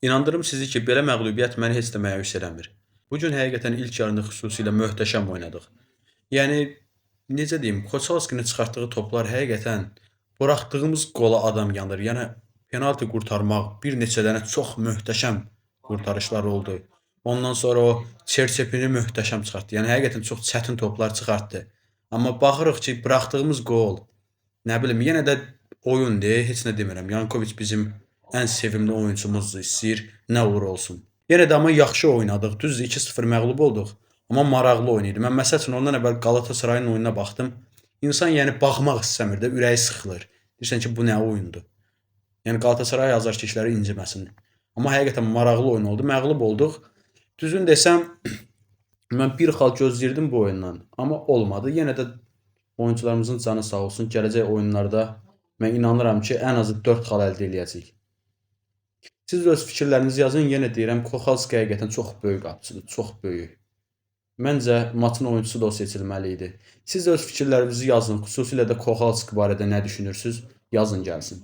İnandırım sizi ki, belə məğlubiyyət məni heç də məyus eləmir. Bu gün həqiqətən ilk yarını xüsusilə möhtəşəm oynadıq. Yəni necə deyim, Koçalskinin çıxartdığı toplar həqiqətən buraxdığımız qola adam yanır. Yəni penalti qurtarmaq bir neçə dənə çox möhtəşəm qurtarışlar oldu. Ondan sonra o Çerçepini möhtəşəm çıxartdı. Yəni həqiqətən çox çətin toplar çıxartdı. Amma baxırıq ki, buraxdığımız qol, nə bilim, yenə də oyundur, heç nə demirəm. Yankovic bizim ən sevimli oyunçumuzdur, istəyir nə olur olsun. Yenə də amma yaxşı oynadıq. Düzdür, 2-0 məğlub olduq. Amma maraqlı oyun idi. Mən məsəl üçün ondan əvvəl Qalatasarayın oyununa baxdım. İnsan yəni baxmaq istəmir də, ürəyi sıxılır. Deyirsən ki, bu nə oyundur? Yəni Qalatasaray azarkeşləri inciməsin. Amma həqiqətən maraqlı oyun oldu. Məğlub olduq. Düzünü desəm, mən bir xal gözləyirdim bu oyundan, amma olmadı. Yenə də oyunçularımızın canı sağ olsun. Gələcək oyunlarda mən inanıram ki, ən azı 4 xal əldə eləyəcəyik. Siz də öz fikirlərinizi yazın. Yenə deyirəm, Koxalski həqiqətən çox böyük qapıçıdır, çox böyük. Məncə maçın oyunçusu da o seçilməli idi. Siz də öz fikirlərinizi yazın. Xüsusilə də Koxalski barədə nə düşünürsüz? Yazın gəlsin.